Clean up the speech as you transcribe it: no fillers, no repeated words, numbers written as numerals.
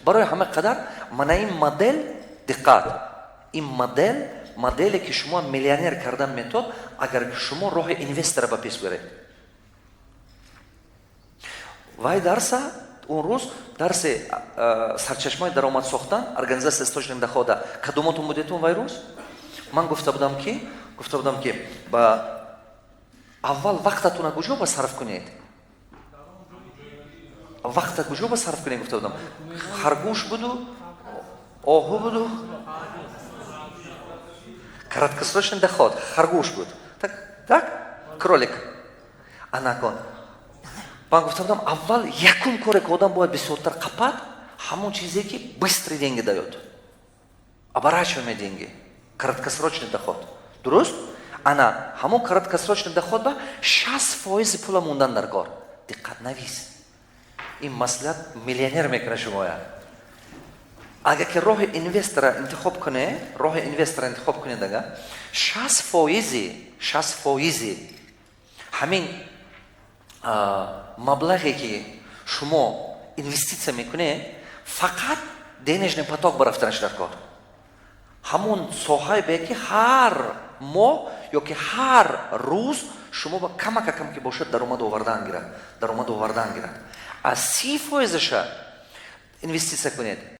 Барои ҳама қадар мана ин модел, диққат, ин модел, моделе, ки шумо миллионер кардан метод, агар шумо роҳи инвестора ба пеш баред. Вай дарса, он рӯз дарси сарчашмаи даромад сохтан, организация источник дохода, кадомотон будетон? Вай рӯз ман гуфта будам, ки ба аввал вақтатона куҷо ба сарф кунед, вақта куҷо ба сарф кунед, гуфта будам. Харгӯш буду, оҳу буду, краткосрочный доход, харгӯш буд, так, так, кролик. Анакон ман гуфта будам, аввал якум коре, ки одам бояд бисёртар қапад, ҳамон чизе, ки быстрые деньги даёт, оборачиваемые деньги, краткосрочный доход. Дуруст? Ана ҳамон краткосрочный доход ба 60% пула мондан дар кор. Диққат, навис, ин маслиҳат миллионер мекунад шумоя. Агар ки роҳи инвестора интихоб кунед, роҳи инвестора интихоб кунед, ага 60%, 60% ҳамин маблағе, ки шумо инвеститсия мекунед, фақат денежный поток барафтанаш дар кор, ҳамон соҳае бе, ки ҳар моҳ ё ки ҳар рӯз шумо ба камака кам ки бошад даромад овардан гирад, даромад овардан гирад. Аз 30 фоизаша инвеститсия кунед.